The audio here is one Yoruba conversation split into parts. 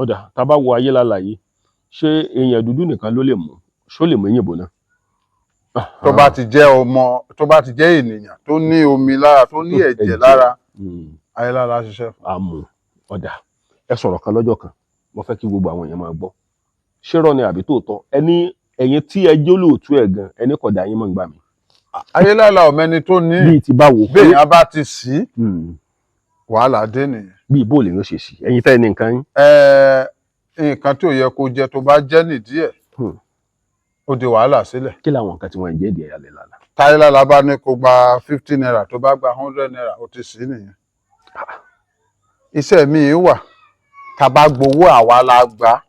Ó dáa, tá a bá wo Ayélálà yìí, ṣé èèyàn dúdú nìkan ló lè mú? Ṣó lè mú òyìnbó náà? Tó bá ti jẹ́ ọmọ, tó bá ti jẹ́ ènìyàn tó ní omi lára, tó ní ẹ̀jẹ̀ Ẹ̀jẹ̀. lára, Ayélálà ṣiṣẹ́ fún. Àmọ́ ó dáa, ẹ sọ̀rọ̀ kan lọ́jọ́ kan, mo fẹ́ kí gbogbo àwọn èèyàn máa gbọ́, ṣé rọ́ ni àbí tòótọ́? Ẹni ẹ̀yin tí ẹ jẹ́ olóòtú ẹ̀ gan, ẹni kọ̀dà yín mọ̀ ń gbà mí. Ayélálà ọ̀mẹ́ni tó ní. Bíi ti báwo? Béèyàn bá ti sí, wàhálà dé nìyẹn. Bíi bóòlù yóò ṣe sí ẹ̀yin tẹ́ ẹ ní nǹkan yín? Nǹkan tí ò yẹ kó jẹ, tó bá jẹ́ nídìí ẹ̀, ó di wàhálà sílẹ̀. Kí làwọn nǹkan tí wọ́n ń jẹ́ ìdí Ayélálà? Táyélálà bá ní kó gba ₦50, tó bá gba ₦100, ó ti sí nìyẹn. Iṣẹ́ mi wà, tá a bá gbowó, àwa la gbà.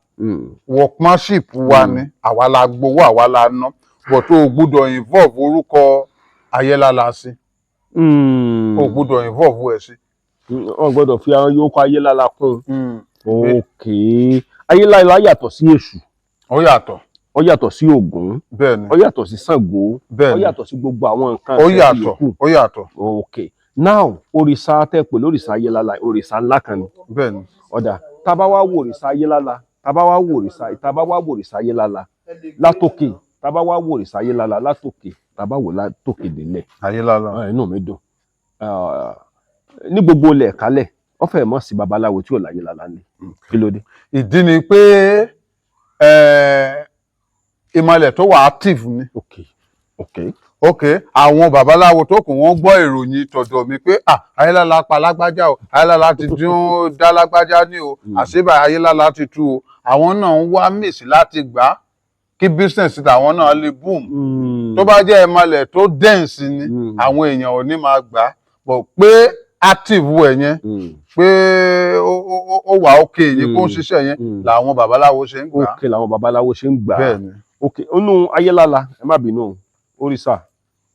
Workmanship wa ni, àwa la gbowó, àwa la ná, but o gbúdọ̀ involve orúkọ Ayélálà sí. O gbúdọ̀ involve ẹ̀ sí. Wọ́n gbọ́dọ̀ fi àwọn yòókù Ayélálà kún. Ok, Ayélálà yàtọ̀ sí Èṣù? Ó yàtọ̀. Ó yàtọ̀ sí Ògún? Bẹ́ẹ̀ ni. Ó yàtọ̀ sí Ṣàngó? Bẹ́ẹ̀ Ó ni. yàtọ̀ sí gbogbo àwọn nǹkan Ó ìṣẹ̀ṣe yàtọ̀. yòókù. Ó yàtọ̀. Ok, now, òrìṣà tẹ́ pè lórìṣà Ayélálà, òrìṣà ńlá kan ni? Bẹ́ẹ̀ ni. Ó dáa, tá bá wá wo òrìṣà Ayélálà, tá bá wá wo òrìṣà Ayélálà látòkè, tá bá wá wo òrìṣà Ayélálà látòkè, tá bá wò látòkè délẹ̀, Ayélálà. Ah, inú mi dùn. Ah, ní gbogbo ilẹ̀ kálẹ̀, wọ́n fẹ́ẹ̀ mọ̀ sí babaláwo tí ò láyélálà ní. Kí ló dé? Ìdí ni pé ìmọ̀lẹ̀ tó wà active ni. Ok, àwọn babaláwo tó kù, wọ́n gbọ́ ìròyìn tọ̀dọ̀ mi pé, ah, Ayélálà pa lágbájá o, Ayélálà ti dún dá lágbájá ní o, àṣebà Ayélálà ti tú o. Àwọn náà ń wá mèsì láti gbà á kí business tàwọn náà lè boom. Tó bá jẹ́ ìmọ̀lẹ̀ tó dense ni, àwọn èèyàn ò ní máa gbà á bọ̀ pé active ẹ̀ yẹn, pé ó wà ókè yẹn, kó ń ṣiṣẹ́ yẹn, làwọn babaláwo ṣe ń gbà á. Ok, làwọn babaláwo ṣe ń gbà á. Bẹ́ẹ̀ ni. Ok, inú Ayélálà, ẹ má bínú o, òrìṣà,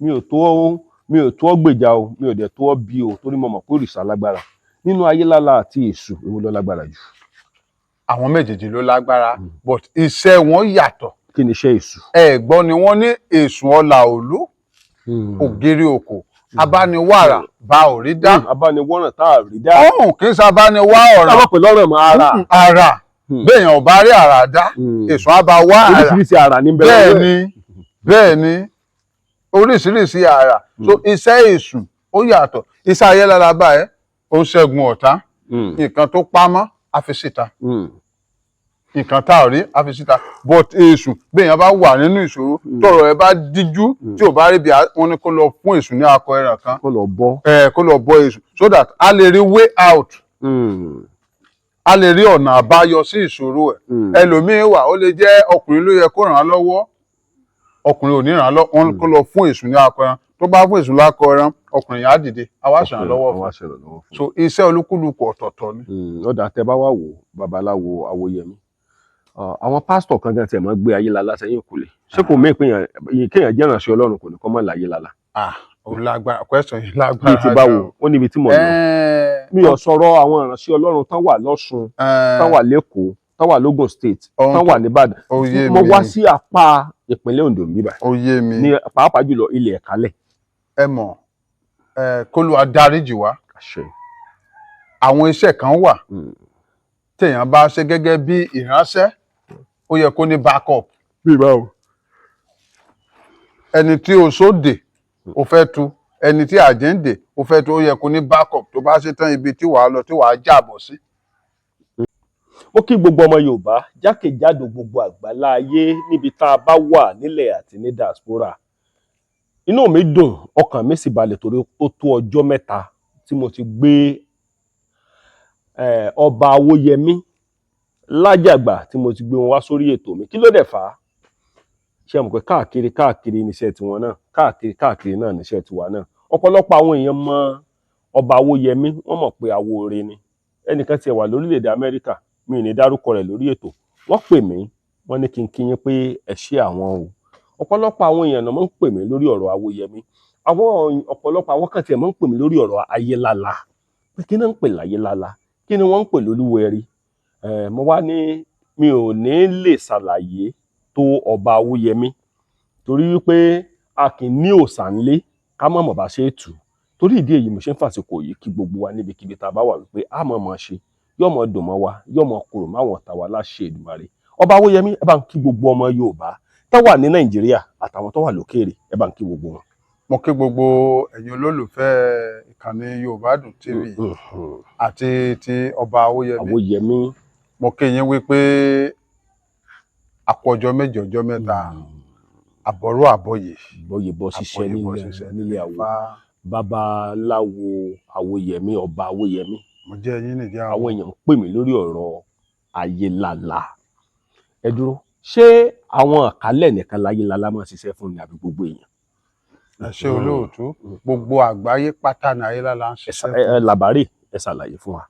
mi ò tó ọ gbèjà o, mi ò dẹ̀ tó ọ bí o, torí mo mọ̀ pé òrìṣà lágbára. Nínú Ayélálà àti Èṣù, èwo ló lágbára jù? Àwọn méjèèjì ló lágbára, but iṣẹ́ wọn yàtọ̀. Kí ni iṣẹ́ Èṣù? Ẹ gbọ́ ni, wọ́n ní Èṣù ọlà òlú, ògiri òkò, abániwàrà bá ò rí dá. Abániwọ́ràn tá a rí dá. Ọ̀hún kì í ṣabániwá ọ̀ràn. Táwọn pẹ̀lú ọ̀ràn mọ́ ara. Ara béèyàn ò bá rí àrà dá, Èṣù á bá wá àrà. Oríṣiríṣi àrà ní bẹ́ẹ̀. Bẹ́ẹ̀ ni, bẹ́ẹ̀ ni, oríṣiríṣi àrà. So iṣẹ́ Èṣù ó yàtọ̀. Iṣẹ́ Ayélára báyìí, ó ń ṣẹ́gun ọ̀tá. Nǹkan tó pamọ́, á fi síta. Nǹkan tá ò rí, á fi síta. But Èṣù, béèyàn bá wà nínú ìṣòro, tọ̀rọ̀ ẹ bá díjú, tí ò bá rí bí, wọn ní kó lọ fún Èṣù ní akọ ẹran kan. Kó lọ bọ́. Ẹ kó lọ bọ Èṣù so that a lè rí way out, a lè rí ọ̀nà àbáyọ sí ìṣòro ẹ̀. Ẹlòmíín wà, ó lè jẹ́ ọkùnrin ló yẹ kó ràn án lọ́wọ́, ọkùnrin ò ní ràn án lọ́wọ́, wọn kó lọ fún Èṣù ní akọ ẹran. Tó bá fún Èṣù lákọ ẹran, ọkùnrin yẹn á dìde, á wá ṣàn án lọ́wọ́ Wọ́n wá fún. ṣèrànlọ́wọ́ fún. So iṣẹ́ olúkúlùkù ọ̀tọ̀ọ̀tọ̀ ni. Ó dáa, tẹ bá wà wò babaláwo Awóyẹmí, àwọn pásítọ̀ kan gan tiẹ̀ máa gbé Ayélálá sẹ́yìn kùlé. Ṣé kò mí ìpínyàn kéèyàn jẹ́ ìránṣẹ́ Ọlọ́run kò ní kọ́ mọ́ láyélálá? Ah, ó lágbára, question yìí lágbára. Bíi ti báwo? Ó níbi tí mò ń lọ. Mi ò sọ̀rọ̀ àwọn ìránṣẹ́ Ọlọ́run tán wà lọ́ṣun, tán wà lẹ́kọ̀ọ́, tán wà lógùn State, Ohun tán wà nìbàdàn. Ó yé Mo mi. wá sí apá ìpínlẹ̀ Oǹdó ń bíbà Ó yé mi. ní pàápàá jùlọ ilẹ̀ Ẹ̀kálẹ̀. Ẹ mọ̀ ẹ, k'Olúwa dáríjì wá. Àṣẹ. Àwọn iṣẹ́ kan wà téèyàn bá ṣe gẹ́gẹ́ bí ìránṣẹ́, ó yẹ kó ní backup. Bí báwo? Ẹni tí oṣó dè, ó fẹ́ tú, ẹni tí àjẹ́ ń dè, ó fẹ́ tú, ó yẹ kó ní backup tó bá ṣe tán, ibi tí wàá lọ, tí wàá jàbọ̀ sí. Ó kí gbogbo ọmọ Yorùbá jákèjádò gbogbo àgbálá ayé, níbi tá a bá wà nílẹ̀ àti ní diaspora. Inú mi dùn, ọkàn mi sì balẹ̀, torí ó tó ọjọ́ mẹ́ta tí mo ti gbé ọba Awóyẹmí Lájàgbà, tí mo ti gbé wọn wá sórí ètò mi. Kí ló dẹ̀ fà á? Ṣe mọ̀ pé káàkiri káàkiri níṣẹ́ tiwọn náà, káàkiri káàkiri náà níṣẹ́ tiwa náà. Ọ̀pọ̀lọpọ̀ àwọn èèyàn mọ ọba Awóyẹmí, wọ́n mọ̀ pé awóore ni. Ẹnìkan tiẹ̀ wà lórílẹ̀‐èdè Amẹ́ríkà, mi ò ní dárúkọ rẹ̀ lórí ètò, wọ́n pè mí, wọ́n ní kí n kí yín pé ẹ ṣé àwọn o. Ọ̀pọ̀lọpọ̀ àwọn èèyàn náà máa ń pè mí lórí ọ̀rọ̀ Awóyẹmí. Àwọn ọ̀pọ̀lọpọ̀ àwọn kan tiẹ̀ máa ń pè mí lórí ọ̀rọ̀ Ayélálà, pé kí náà ń pè láyélálà, kí ni wọ́n ń pè lólúwẹ̀rí? Mo wá ní mi ò ní lè ṣàlàyé tó ọba Awóyẹmí, torí wípé a kì í ní òòṣà ńlé ká mọ̀ mọ̀ bá ṣe é tù. Torí ìdí èyí, mo ṣe ń fàsìkò yìí kí gbogbo wa níbikíbi tá a bá wà wípé a mọ̀ mọ̀ ṣe. Yóò mọ dùn mọ́ wa, yóò mọ kúrò máwọn ọ̀tá wa láṣẹ Èdùmàrè. Ọba Awóyẹmí, ẹ bá ń kí gbogbo ọmọ Yorùbá tó wà ní Nàìjíríà àtàwọn tó wà lókèèrè, ẹ bá ń kí gbogbo wọn. Mo kí gbogbo ẹ̀yin olólùfẹ́ ìkànnì Yorùbá Dùn TV àti ti Ọba Awóyẹmí. Awóyẹmí. Mo kí yín wípé àpò ọjọ́ méje, ọjọ́ mẹ́ta, àbọ̀rú àbọ̀yè. Bọ́yè bọ́ ṣiṣẹ́. Àbọ̀yè bọ́ nílé ṣiṣẹ́. Nílé àwo. Ifá. Babaláwo Awóyẹmí, Ọba Awóyẹmí. Mo jẹ́ yín nìjẹ́. Àwọn èèyàn ń pè mí lórí ọ̀rọ̀ Ayélálá. Ẹ dúró, ṣé àwọn àkálẹ̀ nìkan láyélálá máa ṣiṣẹ́ fún ni àbí gbogbo èèyàn? Ẹ ṣé olóòtú, gbogbo àgbáyé pátá ní Ayélálá ń Ẹ ṣiṣẹ́. Ẹ làbárè, ẹ ṣàlàyé fún wa.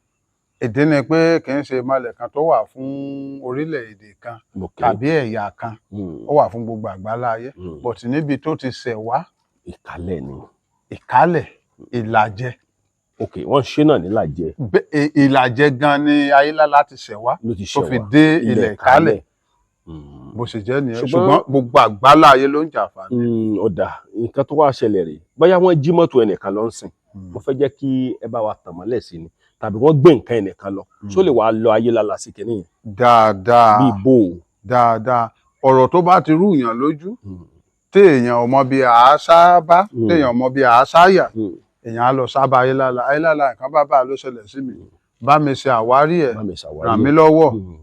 Ìdí ni pé kì í ṣe ìmọ̀lẹ̀ kan tó wà fún orílẹ̀-èdè kan tàbí ẹ̀yà kan, ó wà fún gbogbo àgbálá ayé, but níbi tó ti ṣẹ̀ wá, Ìkálẹ̀ ni. Ìkálẹ̀, Ìlàjẹ. Ok, wọ́n ṣe náà nílàjẹ. Ìlàjẹ gan ni Ayélálá ti ṣẹ̀ wá Ló ti tó ṣẹ̀ fi wá dé ilẹ̀ Ìkálẹ̀. Bó ṣe jẹ́ nìyẹn, ṣùgbọ́n gbogbo àgbálá ayé ló ń jàǹfààní. Ọ̀dà nǹkan tó wá ṣẹlẹ̀ rèé, bóyá wọ́n jí mọ́tò ẹnìkan lọ ń sìn, mo fẹ́ jẹ́ kí ẹ bá wa tàn mọ́lẹ̀ sí ni, tàbí wọ́n gbé nǹkan ẹnìkan lọ, ṣó lè wàá lọ Ayélálá sí kinní yẹn? Dáadáa. Bíi bó o. Dáadáa, ọ̀rọ̀ tó bá ti rú èèyàn lójú, téèyàn ò mọ bí àáṣá bá, téèyàn ò mọ bí àáṣá yà, èèyàn á lọ sábà Ayélálá. Ayélálá, nǹkan bá bá ló ṣẹlẹ̀ sí mi, bá mi ṣe àwárí ẹ̀, Bá mi ṣàwárí ràn mí ẹ̀. lọ́wọ́.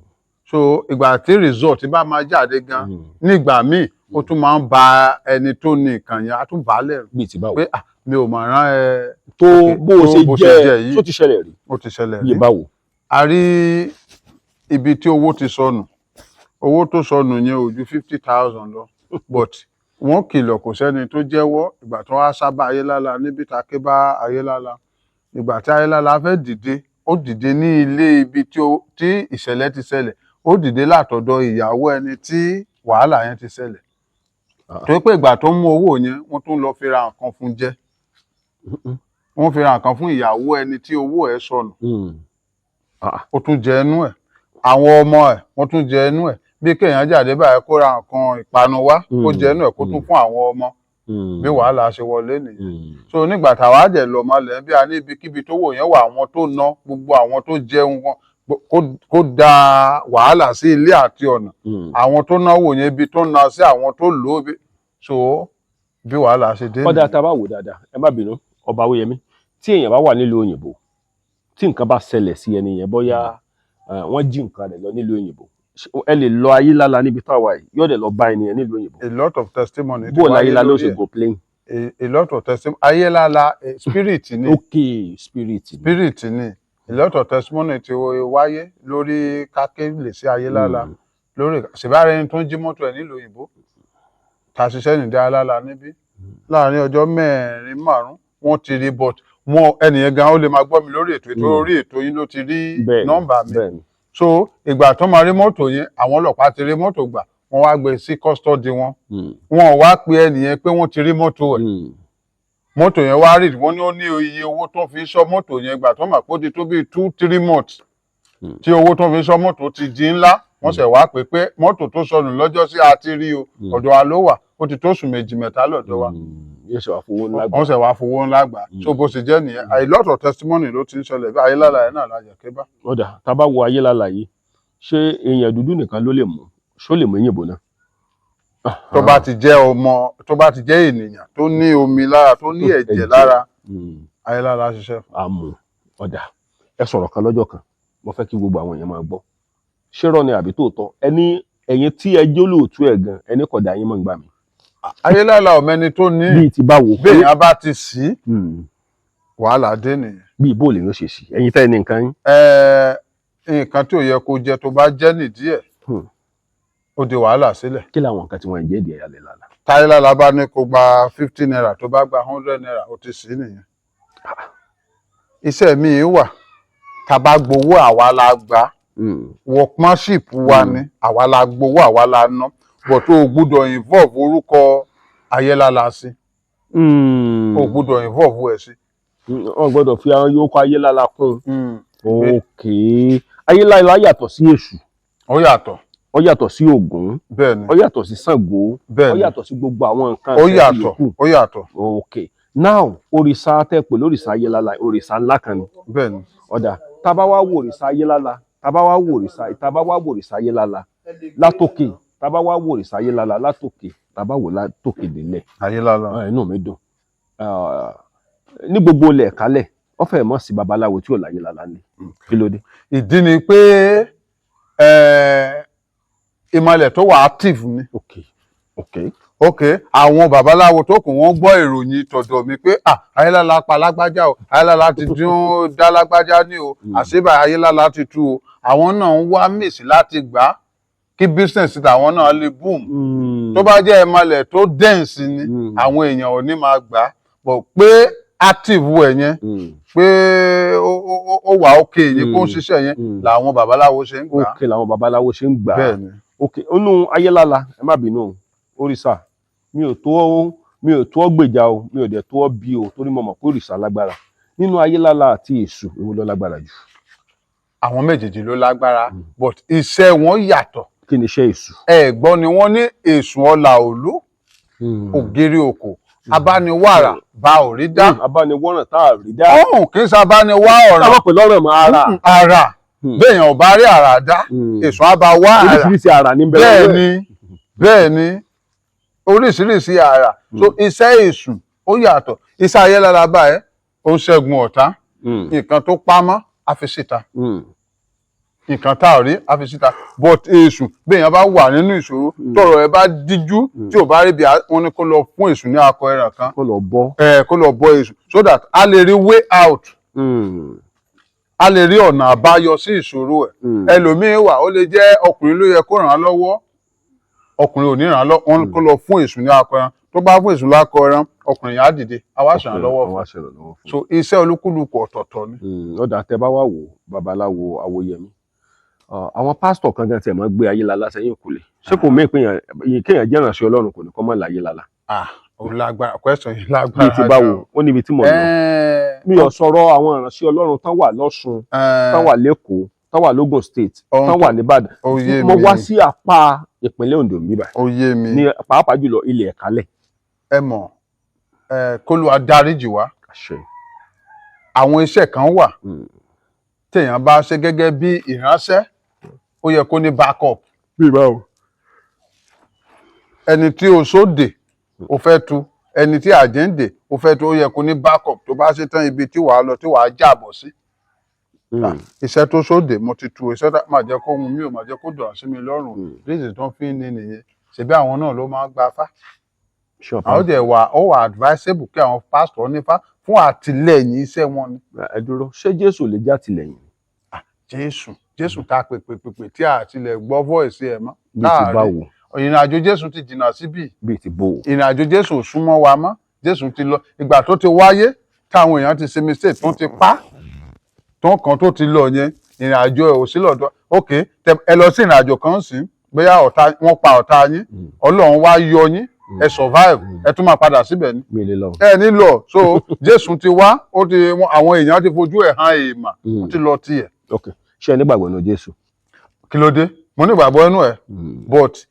So ìgbà tí result bá máa jáde gan, nígbà míì ó tún máa ń ba ẹni tó ní nǹkan yẹn, á tún bà á lẹ́rù Bíi ti báwo? pé, "Ah, mi ò mọ̀ rán ẹ." Tó Ok, bó o tó ṣe bó ṣe jẹ́ jẹ́ yìí. Tó ti ṣẹlẹ̀ rí? Ó ti ṣẹlẹ̀ Bíi rí. báwo? A rí ibi tí owó ti sọnù. Owó tó sọnù yẹn ò ju 50,000 lọ, but wọ́n kìlọ̀, kò sẹ́ni tó jẹ́wọ́. Ìgbà tó wá sábà Ayélálá níbi tá a ké bá Ayélálá, ìgbà tí Ayélálá fẹ́ dìde, ó dìde ní ilé ibi tí ìṣẹ̀lẹ̀ ti ṣẹlẹ̀, ó dìde látọ̀dọ̀ ìyàwó ẹni tí wàhálà yẹn ti ṣẹlẹ̀. Tó pé ìgbà tó ń mú owó yẹn, wọ́n tún lọ fi ra nǹkan fún jẹ, wọ́n fi ra nǹkan fún ìyàwó ẹni tí owó ẹ̀ sọnù. Ó tún jẹ inú ẹ̀, àwọn ọmọ ẹ̀ wọ́n tún jẹ inú ẹ̀. Bí kéèyàn jáde báyìí kó ra nǹkan ìpanu wá, kó jẹ inú ẹ̀, kó tún fún àwọn ọmọ. Bí wàhálà ṣe wọlé nìyẹn. So nígbà táwa jẹ lọ mọlẹ bí a ní ibikíbi tó wò yẹn wà, àwọn tó ná, gbogbo àwọn tó jẹun wọn, kó da wàhálà sí ilé àti ọ̀nà, àwọn tó náwó yẹn, ibi tó ná sí, àwọn tó lò ó so bí wàhálà ṣe dé Kọ́dà nìyẹn. tá a bá wò dáadáa, ẹ má bínú, Ọba Awóyẹmí, tí èèyàn bá wà nílùú òyìnbó, tí nǹkan bá ṣẹlẹ̀ sí ẹni yẹn, bóyá wọ́n jí nǹkan rẹ̀ lọ nílùú òyìnbó, ẹ lè lọ Ayélálá níbi táwa yìí, yóò dẹ̀ lọ bá ẹni yẹn nílùú òyìnbó? A lot of testimony ti Bó o wáyé láyélálá ó lórí ṣe ẹ̀. go plane? A lot of testimony. Ayélálá, spirit ni. Ok, spirit ni. Spirit ni. A lot of testimony ti wáyé lórí káké lè sí Ayélálá lórí ṣèbára ẹni tó ń jí mọ́tò ẹ̀ nílùú òyìnbó, tá a ṣiṣẹ́ nídìí Ayélálá níbí, láàrin ọjọ́ mẹ́rin márùn-ún wọ́n ti rí, but wọn ẹnìyẹn gan ó lè máa gbọ́ mi lórí ètò orí ètò yín ló ti rí nọ́mbà mi. So ìgbà tó máa rí mọ́tò yẹn, àwọn ọlọ́pàá ti rí mọ́tò gbà, wọ́n wá gbé sí custody wọn. Wọn ò wá pe ẹnìyẹn pé wọ́n ti rí mọ́tò ẹ̀. Mọ́tò yẹn wá rí, wọ́n ní ó ní iye owó tó fi ń ṣọ́ mọ́tò yẹn. Ìgbà tó mà pé ó ti tó bíi 2-3 months tí owó tó fi ń ṣọ́ mọ́tò ti di ńlá, wọ́n ṣẹ̀ wá pé pé mọ́tò tó sọnù lọ́jọ́ sí àti rí o, ọ̀dọ̀ wa ló wà, ó ti tó oṣù méjì mẹ́ta lọ́dọ̀ wa. Yóò ṣe wá fowó ńlá gbà. Wọ́n ṣẹ̀ wá fowó ńlá gbà. So bó ṣe jẹ́ nìyẹn, a lot of testimony ló ti ń ṣẹlẹ̀ bí Ayélálá yẹn náà lájẹ ké bá. Ọ̀dà, tá a bá wo Ayélálá yìí, ṣé èèyàn dúdú nìkan ló lè mú? Ṣó lè mú òyìnbó náà? Tó bá ti jẹ́ ọmọ, tó bá ti jẹ́ ènìyàn tó ní omi lára, tó ní ẹ̀jẹ̀ Ẹ̀jẹ̀. lára, Ayélálá ṣiṣẹ́ fún. Àmọ́ ọ̀dà, ẹ sọ̀rọ̀ kan lọ́jọ́ kan, mo fẹ́ kí gbogbo àwọn èèyàn máa gbọ́, ṣé rọ́ ni àbí tòótọ́? Ẹni ẹ̀yin tí ẹ jẹ́ olóòtú ẹ̀ gan, ẹni kọ̀dà yín mọ̀ ń gbà mí. Ayélálá ọ̀mẹ́ni tó ní. Bíi ti báwo? Béèyàn bá ti sí, wàhálà dé nìyẹn. Bíi bóòlù yóò ṣe sí ẹ̀yin tẹ́ ẹ ní nǹkan yín? Nǹkan tí ò yẹ kó jẹ, tó bá jẹ́ nídìí ẹ̀, ó di wàhálà sílẹ̀. Kí làwọn nǹkan tí wọ́n ń jẹ́ ìdí ẹ̀yà lẹ̀ lálá? Táyélálá bá ní kó gba 50 naira, tó bá gba 100 naira, ó ti sí nìyẹn. Iṣẹ́ mi wà, tá a bá gbowó, àwa la gbà á, workmanship wa ni, àwa la gbowó, àwa la ná, but o gbúdọ̀ involve orúkọ Ayélálá sí, o gbúdọ̀ involve ẹ̀ sí. Wọ́n gbọ́dọ̀ fi àwọn yòókù Ayélálá kún un. Ok, Ayélálá yàtọ̀ sí Èṣù? Ó yàtọ̀. Ó yàtọ̀ sí Ògún? Bẹ́ẹ̀ ni. Ó yàtọ̀ sí Ṣàngó? Bẹ́ẹ̀ Ó ni. yàtọ̀ sí gbogbo àwọn nǹkan Ó ìṣẹ̀ṣe yàtọ̀. yòókù. Ó yàtọ̀. Ok, now, òrìṣà tẹ́ pè lórìṣà Ayélálá, òrìṣà ńlá kan ni? Bẹ́ẹ̀ ni. Ọ̀dà. Tá bá wá wò òrìṣà Ayélála, tá bá wá wò òrìṣà, tá bá wá wò òrìṣà Ayélála látòkè, tá bá wá wò òrìṣà Ayélála látòkè, tá bá wò látòkè délẹ̀. Ayélála. Ah, inú mi dùn. Ah, ní gbogbo ilẹ̀ kálẹ̀, wọ́n fẹ́ẹ̀ mọ̀ sí babaláwo tí ò láyélála ní. Kí ló dé? Ìdí ni pé ìmọ̀lẹ̀ tó wà active ni. Ok, àwọn babaláwo tó kù, wọ́n gbọ́ ìròyìn tọ̀dọ̀ mi pé, ah, Ayélála pa lágbájá o, Ayélála ti dún dá lágbájá ní o, àṣebà Ayélála ti tú o. Àwọn náà ń wá mèsì láti gbà á kí business tàwọn náà lè boom. Tó bá jẹ́ ìmọ̀lẹ̀ tó dense ni, àwọn èèyàn ò ní máa gbà á bọ̀ pé active ẹ̀ yẹn, pé ó wà ókè yẹn, kó ń ṣiṣẹ́ yẹn làwọn babaláwo ṣe ń gbà á. Ok, làwọn babaláwo ṣe ń gbà á. Bẹ́ẹ̀ ni. Ok, inú Ayélála, ẹ má bínú o, òrìṣà, mi ò tó ọ gbèjà o, mi ò dẹ̀ tó ọ bí o, torí mo mọ̀ pé òrìṣà lágbára. Nínú Ayélála àti Èṣù, èwo ló lágbára jù? Àwọn méjèèjì ló lágbára, but iṣẹ́ wọn yàtọ̀. Kí ni iṣẹ́ Èṣù? Ẹ gbọ́ ni, wọ́n ní èṣù ọlà òlú, ògiri òkò, abániwàrà bá òrí dá. Abániwọ́ràn tá a rí dá. Ọ̀hún kì í ṣe abániwá ọ̀ràn. Táwọn pè lọ́rọ̀ mọ́ ara. Ara béèyàn ò bá rí àrà dá, èṣù á bá wá àrà. Oríṣiríṣi àrà ní bẹ́ẹ̀. Bẹ́ẹ̀ ni, bẹ́ẹ̀ ni, oríṣiríṣi àrà. So iṣẹ́ èṣù ó yàtọ̀. Iṣẹ́ Ayélára báyìí, ó ń ṣẹ́gun ọ̀tá. Nǹkan tó pamọ́ á fi síta, nǹkan tá a rí á fi síta. But èṣù, béèyàn bá wà nínú ìṣòro, tọ̀rọ̀ ẹ bá díjú, tí ò bá rí bí, wọn ní kó lọ fún èṣù ní akọ ẹran kan. Kó lọ bọ́. Ẹ kó lọ bọ èṣù so that a lè rí way out, a lè rí ọ̀nà àbáyọ sí ìṣòro ẹ̀. Ẹlòmíín wà, ó lè jẹ́ ọkùnrin ló yẹ kó ràn án lọ́wọ́, ọkùnrin ò ní ràn án lọ́wọ́. Wọn kó lọ fún èṣù ní akọ ẹran. Tó bá fún èṣù lákọ ẹran, ọkùnrin yẹn á dìde, á wá ṣàn án lọ́wọ́ fún. Wá ṣèrànlọ́wọ́ fún. So iṣẹ́ olúkúlùkù ọ̀tọ̀ọ̀tọ̀ ni. Ọ̀dà, tẹ bá wà wò, babaláwo Awóyẹmí, àwọn pásítọ̀ kan gan tiẹ̀ máa gbé Ayélálá sẹ́yìn kùlé. Ṣé kò mí pé kéèyàn jẹ́ ìránṣẹ́ Ọlọ́run kò ní kọ́ mọ́ láyélálá? Ah, ó lágbára, question yìí lágbára. Bíi ti báwo? Ó níbi tí mò ń lọ. Mi ò sọ̀rọ̀ àwọn ìránṣẹ́ Ọlọ́run tán wà lọ́ṣun, tán wà lẹ́kọ̀ọ́, tán wà lógùn State, tán wà nìbàdàn. Ó yé Mo mi. wá sí apá ìpínlẹ̀ Oǹdó níbà Ó yé mi. ní pàápàá jùlọ ilẹ̀ Ẹ̀kálẹ̀. Ẹ mọ̀ ẹ, k'Olúwa dáríjì wá. Àṣẹ. Àwọn iṣẹ́ kan wà téèyàn bá ṣe gẹ́gẹ́ bí ìránṣẹ́, ó yẹ kó ní backup. Bí báwo? Ẹni tí oṣó dè, ó fẹ́ tú, ẹni tí àjẹ́ ń dè, ó fẹ́ tú, ó yẹ kó ní backup. Tó bá ṣe tán, ibi tí wàá lọ, tí wàá jàbọ̀ sí. Iṣẹ́ tó sóde mo ti tu, iṣẹ́ tá máa jẹ́ kó hun mi ò máa jẹ́ kó dọ̀rọ̀ sí mi lọ́rùn. Reason tó ń fi ń ní nìyẹn. Ṣebí àwọn náà ló máa ń gba fá. Àwọn dẹ̀ wà, ó wà advisable kí àwọn pásítọ̀ nífá fún àtìlẹ́yìn iṣẹ́ wọn ni. Ẹ dúró, ṣé Jésù lè já tìlẹ́yìn? Jésù, Jésù tá a pè pè pè pè tí a tilẹ̀ gbọ́ voice ẹ̀ mọ́. Bíi ti Tá a rí. báwo? Ìrìn àjò Jésù ti jìnnà síbí. Bíi ti bò ó? Ìrìn àjò Jésù ò súnmọ́ wa mọ́. Jésù ti lọ. Ìgbà tó ti wáyé, táwọn èèyàn ti ṣe mistake, tó ti pa, tó kan tó ti lọ yẹn, ìrìn àjò ẹ̀ ò sí lọ́dọ̀. Ok, ẹ lọ sí ìrìn àjò kan sí, bóyá ọ̀tá wọ́n pa ọ̀tá yín, Ọlọ́run wá yọ yín, ẹ survive, ẹ tún máa padà síbẹ̀ ni? Mi lè lọ. Ẹ nílò. So Jésù ti wá, ó ti àwọn èèyàn ti fojú ẹ̀ hàn èèmà, ó ti lọ tiẹ̀. Ok, ṣé ẹ nígbàgbọ́ nínú Jésù? Kí ló dé? Mo nígbàgbọ́ inú ẹ̀, but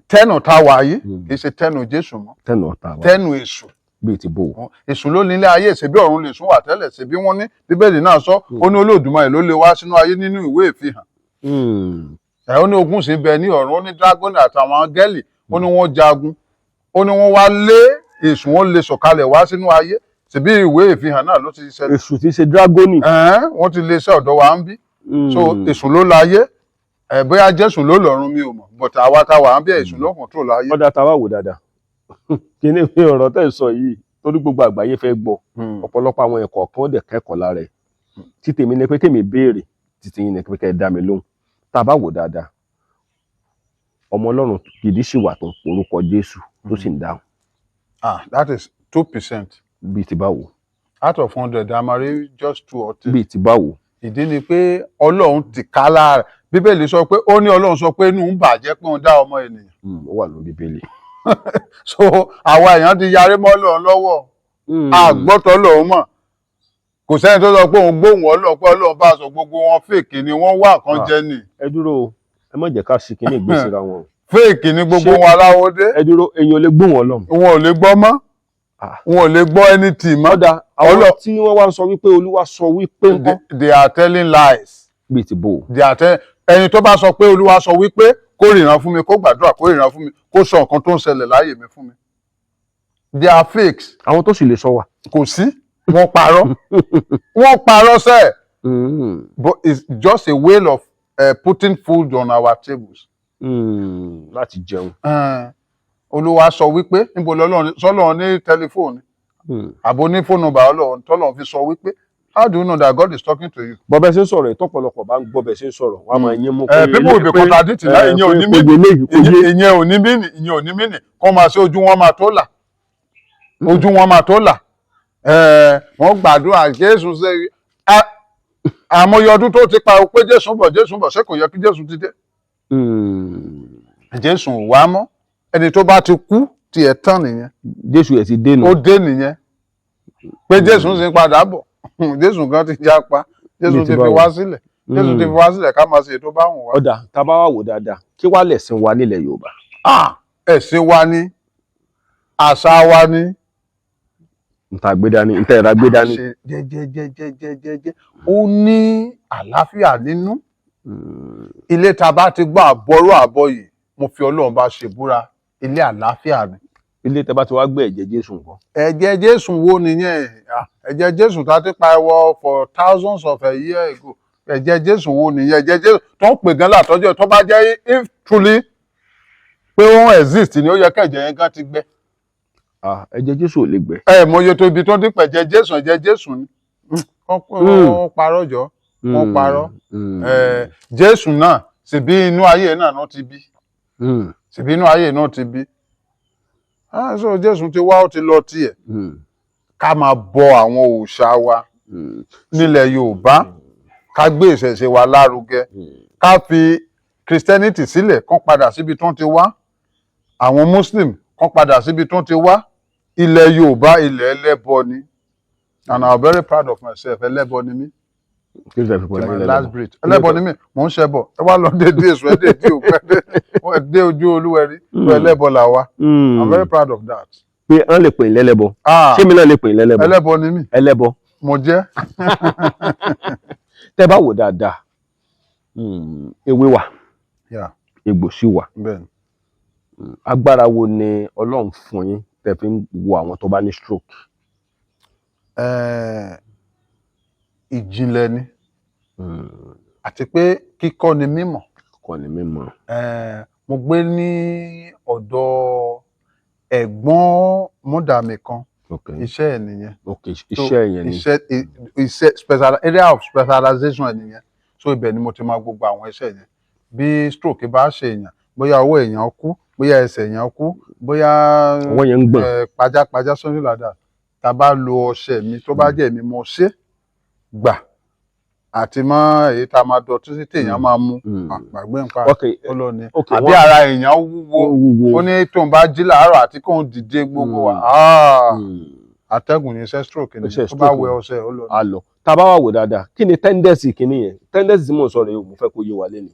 tẹ́nù tá a wà yìí kì í ṣe tẹ́nù Jésù mọ́. Tẹnu ọ̀tá wa? Tẹ́nù èṣù. Bíi ti bò ó? Èṣù ló nílé ayé. Ṣebí ọ̀run lè sún wà tẹ́lẹ̀? Ṣebí wọ́n ní Bíbélì náà sọ, ó ní Olódùmarè ló lè wá sínú ayé nínú ìwé Ìfihàn. Ẹ̀ ó ní ogun sì ń bẹ ní ọ̀run, ó ní dragoni àtàwọn áńgẹ́lì, ó ní wọ́n jagun, ó ní wọ́n wá lé èṣù, wọ́n lè sọ̀kalẹ̀ wá sínú ayé. Ṣebí ìwé Ìfihàn náà ló ti ṣẹlẹ̀. Èṣù tí í ṣe dragoni. Ẹ̀ẹ́n, wọ́n ti lé iṣẹ́ ọ̀dọ̀ wa ń bí. So èṣù ló láyé ẹ̀, bóyá Jésù ló lọ́run mi ò mọ̀, but àwa tá wà ń bí, èṣù ló control láyé. Ọ̀dà, tá a wá wò dáadáa, kí ni ọ̀rọ̀ tẹ́ ẹ̀ sọ yìí, torí gbogbo àgbáyé fẹ́ gbọ́, ọ̀pọ̀lọpọ̀ àwọn ẹ̀kọ́ kan dẹ̀ kẹ́kọ̀ọ́ lára ẹ̀. Tí tèmi ni pé kémi béèrè, títí yín ni pé kẹ́ ẹ dá mi lóhùn. Tá a bá wò dáadáa, ọmọ Ọlọ́run gidi sì wà tó ń porúkọ Jésù tó sì ń dáhùn? Ah, that is 2%. Bíi ti báwo? Out of 100, a máa rí just two or three. Bíi ti báwo? Ìdí ni pé Ọlọ́run ti ká lára. Bíbélì sọ pé, ó ní Ọlọ́run sọ pé inú ń bàjẹ́ pé òun dá ọmọ ènìyàn. Ó wà lórí Bíbélì. So àwa èèyàn ti yarí mọ́ Ọlọ́run lọ́wọ́, àgbọ́tọ̀ lòun mọ̀. Kò sẹ́ni tó sọ pé òun gbóhùn Ọlọ́run, pé Ọlọ́run bá sọ. Gbogbo wọn fake ni wọ́n wá kan Ah. jẹ ni. Ẹ dúró o, ẹ má jẹ́ ká ṣì kíní ìgbésíra wọn o. Fake ni gbogbo wọn aláwọ̀ dé. Ẹ dúró, èèyàn ò lè gbóhùn Ọlọ́run? Wọn ò lè gbọ́ mọ́. Ah. Wọn ò lè gbọ́ anything mọ́. Ó dáa, àwọn tí wọ́n wá ń sọ wípé Olúwa sọ wípé ńkọ́? They are telling lies. Bíi ti bò ó. They are telling. Ẹni tó bá sọ pé Olúwa sọ wípé, kó ríran fún mi, kó gbàdúrà, kó ríran fún mi, kó sọ nǹkan tó ń ṣẹlẹ̀ láyé mi fún mi. They are fakes. Àwọn tó sì lè sọ wà. Kò sí, wọ́n parọ́, wọ́n parọ́ sẹ́ẹ̀. But it's just a way of putting food on our tables. Láti jẹun. Olúwa sọ wípé, níbo lọ́lọ́run sọlọ́run ní tẹlifóònù àbò ní fóònù bá Ọlọ́run tọ́lọ́run fi sọ wípé? How do you know that God is talking to you? Bọ́ bẹ́ẹ̀ ṣe ń sọ̀rọ̀, ìtọ́pọ̀lọpọ̀ bá ń gbọ́ bẹ́ẹ̀ ṣe ń sọ̀rọ̀, wọ́n á máa yín mú. People will be contradicting náà. Ìyẹn ò ní mí, ìyẹn ò ní mí, ìyẹn ò ní mí nì kọ́ máa ṣe. Ojú wọn máa tó là, ojú wọn máa tó là. Wọ́n gbàdúrà Jésù ṣe àmọye ọdún tó ti pa pé Jésù ń bọ̀, Jésù ń bọ̀. Ṣé kò yẹ kí Jésù ti dé? Jésù ò wá mọ́. Ẹni tó bá ti kú, tiẹ̀ tán nìyẹn. Jésù ẹ̀ ti dénú. Ó dé nìyẹn pé Jésù ń sin padà bọ̀. Jésù kan ti jápa, Jésù Bí ti ti fi báwo? wá sílẹ̀. Jésù ti fi wá sílẹ̀ ká máa ṣe ètò bá wùn wá. Ó dáa, tá a bá wà wò dáadáa, kí wàá lẹ̀sìn wa nílẹ̀ Yorùbá? Ah, ẹ̀sìn wa ní, àṣà wa ní. Nta gbé dání, nta ẹ̀rá gbé dání. Ṣe jẹ́jẹ́jẹ́jẹ́jẹ́jẹ́, ó ní àlàáfíà nínú. Ilé tá a bá ti gbọ́ àbọ̀rọ̀ àbọ̀yè, mo fi Ọlọ́run bá ṣe búra, ilé àlàáfíà ni. Ilé tẹ bá ti wá gbé ẹ̀jẹ̀ Jésù nǹkan? Ẹ̀jẹ̀ Jésù wo nìyẹn? Ah, ẹ̀jẹ̀ Jésù tá a ti pariwo for thousands of a year ago, ẹ̀jẹ̀ Jésù wo nìyẹn? Ẹ̀jẹ̀ Jésù tó ń pè gan látọjọ́, tó bá jẹ́ if truly pé ó ń exist ni, ó yẹ kẹ̀jẹ̀ yẹn gan ti gbẹ. Ah, ẹ̀jẹ̀ Jésù ò lè gbẹ. Ẹ mọye tó ibi tó ń dípẹ̀ ẹ̀jẹ̀ Jésù, ẹ̀jẹ̀ Jésù ni. Wọ́n parọ́ jọ, wọ́n parọ́. Jésù náà ṣèbí inú ayé náà náà ti bí, ṣèbí inú ayé náà ti bí. Ah, so Jésù ti wá, ó ti lọ tiẹ̀. Ká máa bọ àwọn òòṣà wa nílẹ̀ Yorùbá, ká gbé ìṣẹ̀ṣe wa lárugẹ, ká fi Christianity sílẹ̀, kán padà síbi tó ń ti wá, àwọn Muslim kán padà síbi tó ń ti wá. Ilẹ̀ Yorùbá, ilẹ̀ ẹlẹ́bọ ni, and I'm very proud of myself. Ẹlẹ́bọ ni mí. Kí ló fẹ́ fi pọ̀ To láyé my last lẹ́lẹ́bọ? breath, ẹlẹ́bọ ni mí. Mò ń ṣẹbọ. Ẹ wá lọ dédé èso, ẹ dédé òkú, ẹ dé ojú olúwẹrí. Ẹlẹ́bọ là wa. I'm very proud of that. Pé wọ́n lè pè ní lẹ́lẹ́bọ? Ah, Ṣé mi náà lè pè ní lẹ́lẹ́bọ? Ẹlẹ́bọ ni mí. Ẹlẹ́bọ. Mo jẹ́. Tẹ́ bá wò dáadáa, ewé wà, egbò sì wà. Bẹ́ẹ̀ni. Agbára wo ni Ọlọ́run fún yín tẹ́ fi ń wo àwọn tó bá ní stroke? Ìjìnlẹ̀ ni, àti pé kíkọ́ ni mímọ̀. Kọ́ ni mímọ̀. Mo gbé ní ọ̀dọ̀ ẹ̀gbọ́n mọ́dà mi kan. Iṣẹ́ ẹ̀ nìyẹn. Iṣẹ́ yẹn ni. Iṣẹ́ special area of specialization ẹ̀ nìyẹn. So ibẹ̀ ni mo ti máa gbogbo àwọn iṣẹ́ yẹn. Bí stroke bá ṣe èèyàn, bóyá ọwọ́ èèyàn kú, bóyá ẹsẹ̀ èèyàn kú, bóyá Ọwọ́ yẹn ń gbọ̀n. Pajápajá, something like that, tá a bá lo ọṣẹ mi, tó bá jẹ́ èmi mo ṣe gbà àti mọ́ èyí tá a máa dọ̀tí sí téèyàn máa mú, àgbàgbé nǹkan ó lọ ní. Àbí ara èèyàn wúwo, Ó wúwo. ó ní tóun bá jí làárọ̀ àti kóun dìde gbogbo wa, ah, atẹ́gùn ní iṣẹ́ stroke ni. Iṣẹ́ Tó bá stroke wẹ ni. ọṣẹ, ó lọ ní. A lọ. Tá a bá wà wò dáadáa, kí ni tendency kìíní yẹn? Tendency tí mò ń sọ rèé o, mo fẹ́ kó yé wa lẹ́nu.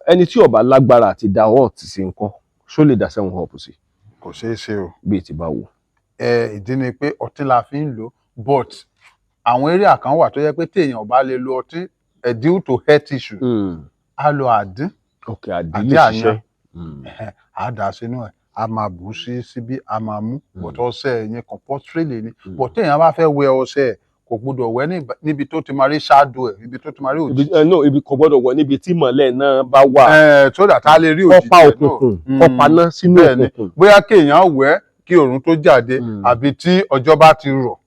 Ẹni tí ó bá lágbára àti da hot sí nǹkan, ṣó lè dá 7 Up sí? Kò ṣeé ṣe o. Bíi ti báwo? Ẹ ìdí ni pé ọtí la fi ń lò, but àwọn area kan wà tó yẹ pé téèyàn ò bá lè lo ọtí due to health issue, á lo àdín. Ok, àdín Àdín lè àyàn. ṣiṣẹ́. Á dà sínú ẹ̀, á máa bù ú sí síbí, á máa mú. But ọṣẹ yẹn compulsorily ni. But téèyàn bá fẹ́ wẹ ọṣẹ ẹ̀, kò gbọdọ̀ wẹ̀ níbi tó ti máa rí shadow ẹ̀, ibi tó ti máa rí Ibi òjìji. No, ibi kò gbọ́dọ̀ wọ níbi tí ìmọ́lẹ̀ náà bá wà. Ẹ so that a lè rí òjìji Kọ́ pa ẹ̀ náà. òkùnkùn, kọ́ paná sínú Bẹ́ẹ̀ ni. òkùnkùn. Bóyá kéèyàn wẹ̀ kí òòrùn tó jáde, àbí tí ọjọ́ bá ti rọ̀.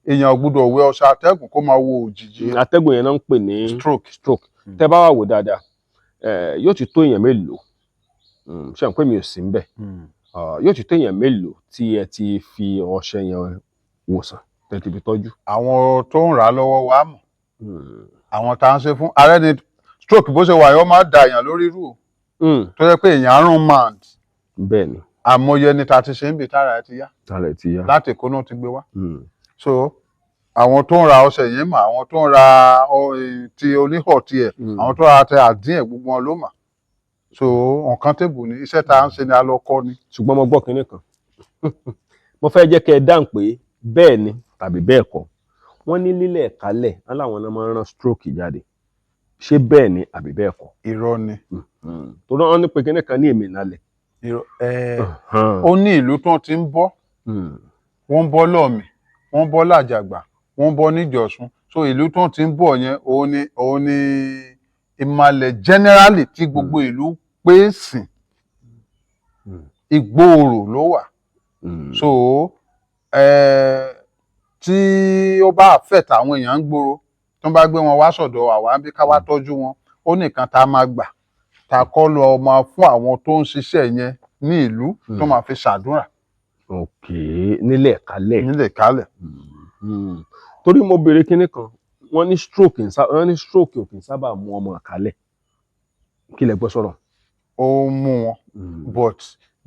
Èèyàn ò gbọdọ̀ wẹ̀ ọṣẹ atẹ́gùn kó máa wo òjìji. Atẹ́gùn yẹn náà ń pè ní Stroke. Stroke. Tẹ́ bá wà wò dáadáa, yóò ti tó èèyàn mélòó, ṣé n pé mi ò sí níbẹ̀? Yóò ti tó èèyàn mélòó tí ẹ ti fi ọṣẹ yẹn wòsàn, tẹ́ ti fi tọ́jú? Àwọn tó ń rà á lọ́wọ́ wa mọ̀. Àwọn tá à ń ṣe fún ààrẹ ni stroke bó ṣe wà yìí, ó máa da èèyàn lórí rú o. Tó yẹ pé èèyàn àrùn mad. Bẹ́ẹ̀ ni. Àmọye ni ta ti ṣe ń bì tára ẹ ti yá. Tara ẹ̀ ti yá. Láti Èkó náà ti gbé wá. So àwọn tó ń ra ọṣẹ yẹn mà, àwọn tó ń ra ti oníhọ̀ tiẹ̀, àwọn tó ra tẹ àdín ẹ̀, gbogbo wọn ló mà. So nǹkan tèbù ni iṣẹ́ tá à ń ṣe ni a lọ kọ́ ni. Ṣùgbọ́n mo gbọ́ kinní kan. Mo fẹ́ jẹ́ kẹ́ ẹ dáhùn pé bẹ́ẹ̀ ni tàbí bẹ́ẹ̀ kọ́. Wọ́n ní nílẹ̀ Ìkálẹ̀, wọ́n láwọn náà máa ń rán stroke jáde. Ṣé bẹ́ẹ̀ ni àbí bẹ́ẹ̀ kọ́? Irọ́ ni. Torí wọ́n ní pé kíní kan ní èmi nálẹ̀. Irọ́ ẹ. Ó ní ìlú tó ti ń bọ́. Wọ́n ń bọ́ lọ́ọ̀mì, wọ́n ń bọ́ làjàgbà, wọ́n ń bọ́ níjọ̀sùn. So ìlú tó ti ń bọ̀ yẹn, òun ni ìmàlẹ̀ generally tí gbogbo ìlú pé sìn. Ìgbòòrò ló wà. So tí ó bá affect àwọn èèyàn ń gbòòrò, tó bá gbé wọn wá sọ̀dọ̀ àwa bí ká wá tọ́jú wọn, ó nìkan tá a máa gbà tá a kọ́ lọ máa fún àwọn tó ń ṣiṣẹ́ yẹn ní ìlú tó máa fi ṣàdúrà. Ok, nílẹ̀ Ìkálẹ̀. Nílẹ̀ Ìkálẹ̀. Torí mo béèrè kinní kan, wọ́n ní stroke ò kì í sábà mú ọmọ Ìkálẹ̀. Kí lẹ gbọ́ sọ̀rọ̀? Ó ń mú wọn, but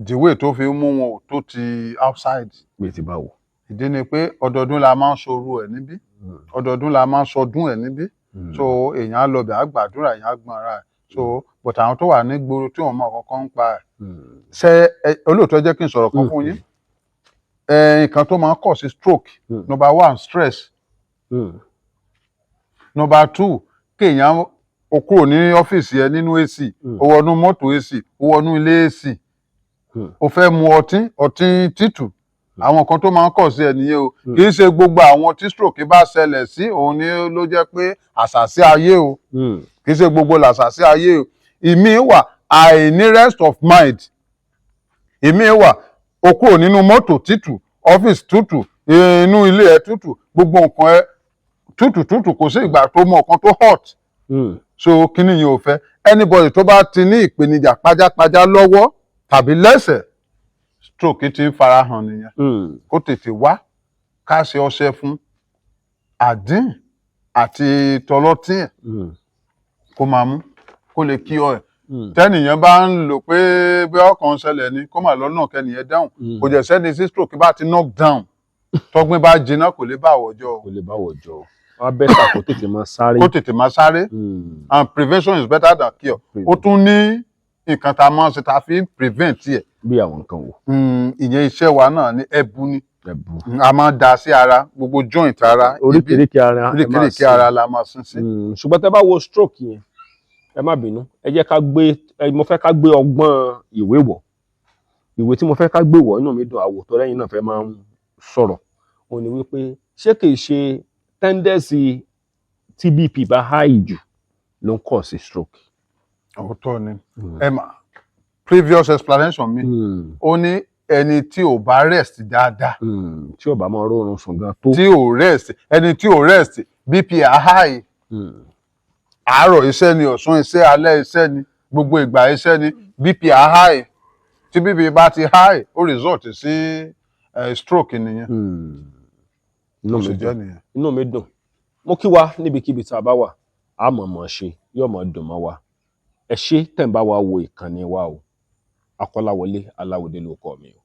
the way tó fi mú wọn ò tó ti outside. Pé ti báwo? Ìdí ni pé ọdọọdún la máa ń sorú ẹ̀ níbí, ọdọọdún la máa ń sọdún ẹ̀ níbí. So èèyàn á lọ bẹ̀, á gbàdúrà, èèyàn á gbọ́n ara ẹ̀. So but àwọn tó wà ní gbòòrò tí wọ́n mọ kankan ń pa ẹ̀, ṣe olóòótọ́, jẹ́ kí n sọ̀rọ̀ kan fún yín. Nǹkan tó máa ń cause stroke, number one, stress. Number two, kéèyàn o kúrò ní ọ́fíìsì ẹ nínú AC, o wọnú mọ́tò AC, o wọnú ilé AC, o fẹ́ mu ọtí, ọtí tútù. Àwọn kan tó máa ń cause ẹ nìyẹn o. Kì í ṣe gbogbo àwọn tí stroke bá ṣẹlẹ̀ sí òun ni ló jẹ́ pé àṣàsí ayé o. Kì í ṣe gbogbo làṣàsí ayé o. Ìmíì wà, àìní rest of mind. Ìmíì wà, o kúrò nínú mọ́tò tútù, ọ́fíìsì tútù, inú ilé ẹ tútù, gbogbo nǹkan ẹ tútù tútù, kò sí ìgbà tó mọ nǹkan tó hot. So kíní yẹn ò fẹ́. Anybody tó bá ti ní ìpèníjà pajápajá lọ́wọ́ tàbí lẹ́sẹ̀, stroke ti ń farahàn nìyẹn. Kó tètè wá ká ṣe ọṣẹ fún àdín àti tọlọ́tín ẹ̀, kó máa mú kó lè kí ọ ẹ̀. Tẹ́nìyàn bá ń lò pé bí ọkàn ń ṣẹlẹ̀ ni, kó má lọ́nà kẹ́nìyàn dáhùn. Kò jẹ́ sẹ́ni tí stroke bá ti knock down, tọ́gbìn bá jiná, kò lè bá àwọ̀jọ o. Kò lè bá wọ̀ jọ. Wọ́n á better kó tètè máa sáré. Kó tètè máa sáré. And prevention is better than cure. Ó tún ní nǹkan tá a máa ń ṣe tá a fi ń prevent ẹ̀. Bí àwọn nǹkan wò? Ìyẹn iṣẹ́ wa náà ní ẹbu ni. Ẹ̀bù. A máa ń da sí ara, gbogbo joint ara ibi. Oríkèéríkèé ara ẹ máa Oríkèéríkèé sin. ara la máa sin sí. Ṣùgbọ́n tẹ́ bá wo stroke yẹn, ẹ má bínú, ẹ jẹ́ ká gbé ẹ, mo fẹ́ ká gbé ọgbọ́n ìwé wọ̀. Ìwé tí mo fẹ́ ká gbé wọ̀, inú mi dùn àwòtọ́ lẹ́yìn náà fẹ́ máa ń sọ̀rọ̀, òun ni wípé ṣé kìí ṣe tendency tí BP bá high jù ló ń cause stroke? Òótọ́ ni. Ẹ mà previous explanation mi, ó ní ẹni tí ò bá rest dáadáa, Tí ò bá máa rọrùn sùn gan tó. Tí ò rest, ẹni tí ò rest, BP á high. Àárọ̀ iṣẹ́ ni, ọ̀sán iṣẹ́, alẹ́ iṣẹ́ ni, gbogbo ìgbà iṣẹ́ ni, BP á high. Tí BP bá ti high, ó result sí stroke nìyẹn. Inú Bó mi ṣe jẹ́ dùn. nìyẹn. Inú mi dùn. Mo kí wa níbikíbi tá a bá wà, a mọ̀ mọ̀ ṣe yóò mọ̀ dùn mọ́ wa. Ẹ ṣé tẹ̀ ń bá wa wo ìkànnì wa o. Akọ́láwọlé Aláwọ̀dé ló kọ́ mi o.